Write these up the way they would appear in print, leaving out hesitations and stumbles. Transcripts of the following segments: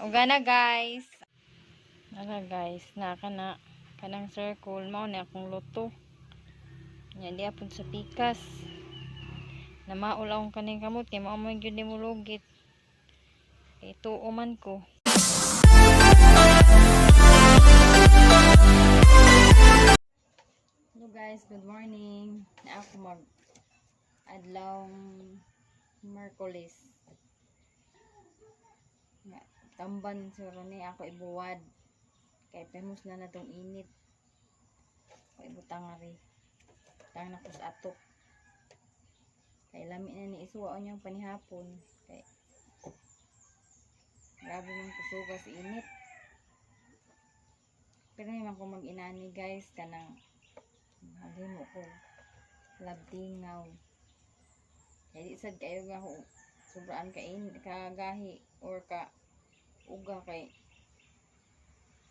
Uga na, guys. Nara, guys, na kana kanang circle mao ni akong luto. Nya di apon sa pikas. Namaol akong kaning kamot kay mao man gyud ni mulugit. Kay tuo man ko. Hello guys, good morning. Na ako mag adlaw Merkules. Nga, tamban siguro ni ako ibuwad. Kay pemos na na tong init. Ako ibutang ari. Tang na ko sa atop. Kay lami na ni isuwa niyang panihapon. Kay grabe man kusuga sa init. Pero naman ko mag-inani, guys, kanang maghimo ko labtingaw. Kay di sad kayo nga ko sobraan ka in kagahi or ka uga kay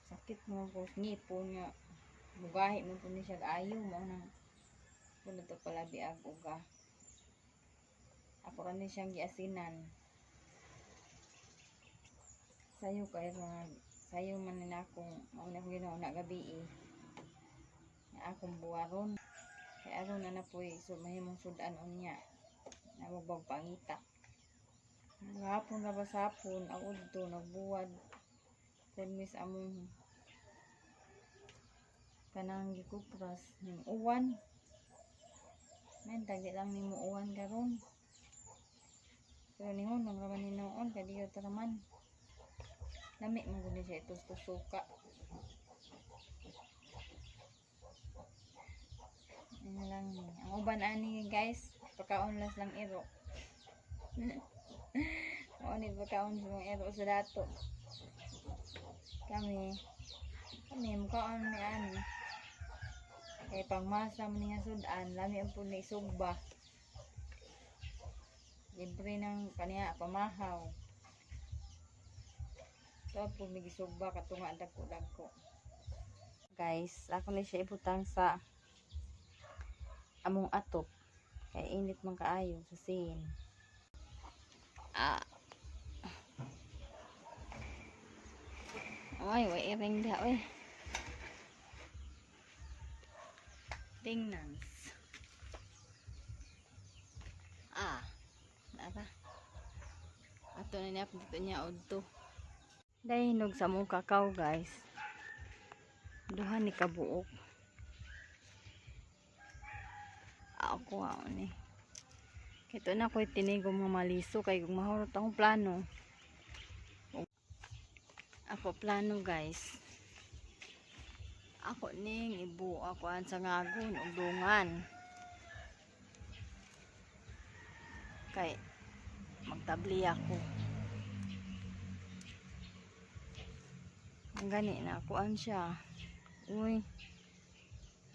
sakit mo ko sa ngipon nga mugahi mo po ni siya ayo mo nang kuno to palabi ag uga. Ako ra ni siyang giasinan. Sayo kay mga sayo man ni akong mao na akong ginawa na gabi eh. Na akong buwaron. Kay aron na na po'y so mahimong sudan unya. Na magbag pangita. Gahapon ra ba sa hapon ang udto nagbuwad. Permis among kanang gikupras ning uwan. Men tagi lang nimo uwan karon. Pero nihunong ra man ni noon kay di ra man. Lami man gud ni siya itus-tusuka. Ano lang ni. Ang uban ani, guys, pagkaon las lang iro. Mao ni pagkaon sa mga iro sa dato. Kami kami mukaon ni ani. Kay pangmasa man ni nga sudan, lami ang pud ni sugba. Libre ng kaniya pamahaw. Ito po may gisugba katunga dagko-dagko. Guys, ako ni siya ibutang sa among atop. Kay init man kaayo sa sin. Ah. Oy, way iring da, oy. Tingnan. Ah. Nara. Ato na niya dito niya udto. Dahinog sa mong kakao, guys. Duha ni kabuok. Ako ako ni. Kito na ko'y tinigo mga maliso kay kung mahurot akong plano. Ako plano, guys. Ako ning ibu ako an sa ngagon og dungan. Kay magtabli ako. Ang gani na akuan siya. Uy.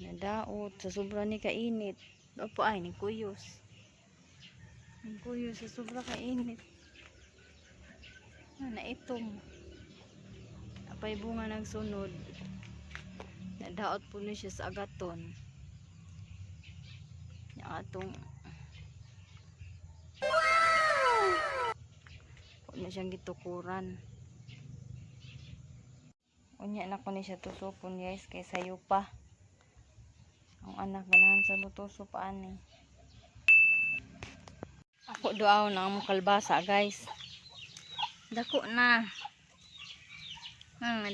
Nadaot sa sobra ni kainit. Opo ay ni kuyos. Ni kuyos sa sobra kainit. Ah, naitom. Apay bunga nagsunod. Nadaot po ni siya sa agaton. Yung atong po na siyang gitukuran. Unya na ko ni siya tusupon, guys, kay sayo pa. Ang anak ganahan sa lutuso pa ani. Ako duaw na ang kalbasa, guys. Dako na.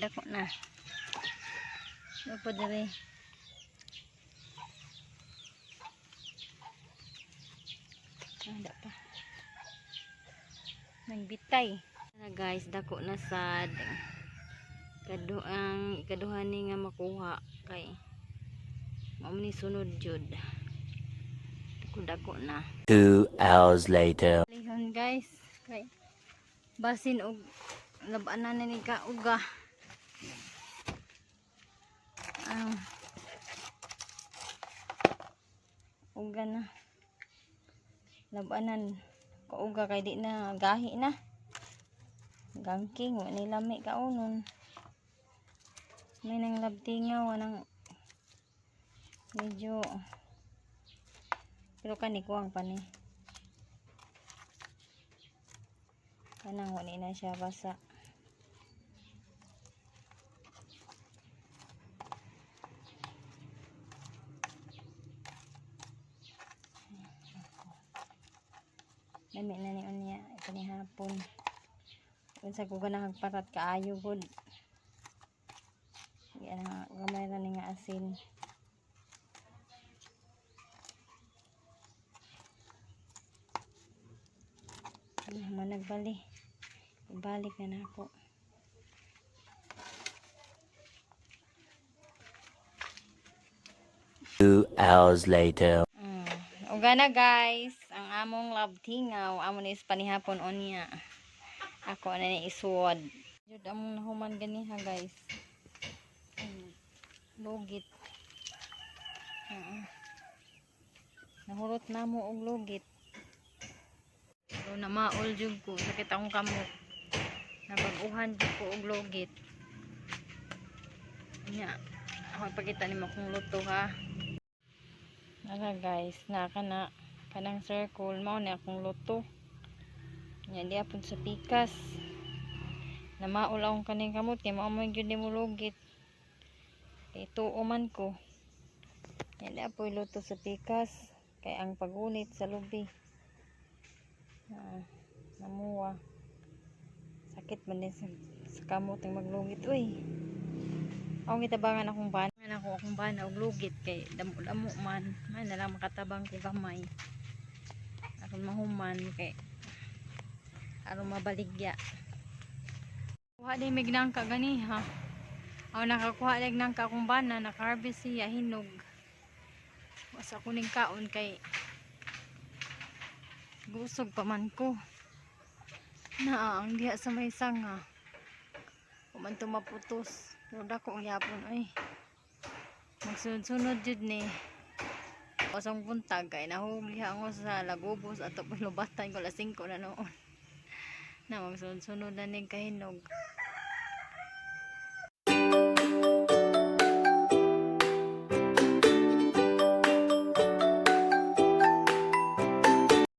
Dako na. Dako diri. Ah, da pa. Nagbitay. Na guys, dako na sad. Kadu ang ikaduha ni nga makuha kay mao ni sunod jud. Dako dako na. 2 hours later. Lihon, guys, kay basin og labanan na ni ka uga. Ang uga na. Labanan kauga kay di na gahi na. Gangking wa ni lami kaunon. May nang labtingaw nang medyo pero kani kuwang pa ni. Kanang wala na siya basa. Lami na ni unya panihapon. Unsa ko ganahag parat kaayo gud. Yan nga gamay ra ni nga asin. Ay, man nagbali. Ibalik na nako. 2 hours later. Uga na, guys, ang among love tingaw, amo ni is panihapon unya. Ako na ni isuod. Jud among nahuman ganiha, guys. Ay, lugit. Oo. Nahurot na mo og lugit. Pero namaol jud ko, sakit akong kamot. Nabag-uhan jud ko og lugit. Nya, ako ipakita nimo akong luto ha. Nara, guys, na kana kanang circle mao ni akong luto. Nya di apon sa pikas. Namaol akong kaning kamot kay mao man gyud nimo lugit. Kay tuo man ko. Nya di apoy luto sa pikas kay ang pagunit sa lubi. Ah, namuwa. Sakit man din sa kamot ang maglugit uy. Ako gitabangan akong bana ako akong bana og lugit kay damo-damo man. Man na lang makatabang ko gamay. Aron mahuman kay aron mabaligya. Kuha di mig nangka ganiha. Aw nakakuha lig nangka akong bana, naka-harvest siya hinog. Wasa ko ning kaon kay gusog pa man ko. Naa ang diha sa may sanga. Wa man to maputos. Pero dako ang yapon ay. Magsunod-sunod jud ni. Osong buntag kay nahugli ako sa Lagubos ato lubatan ko alas 5 na noon. Na magsunod-sunod na ning kahinog.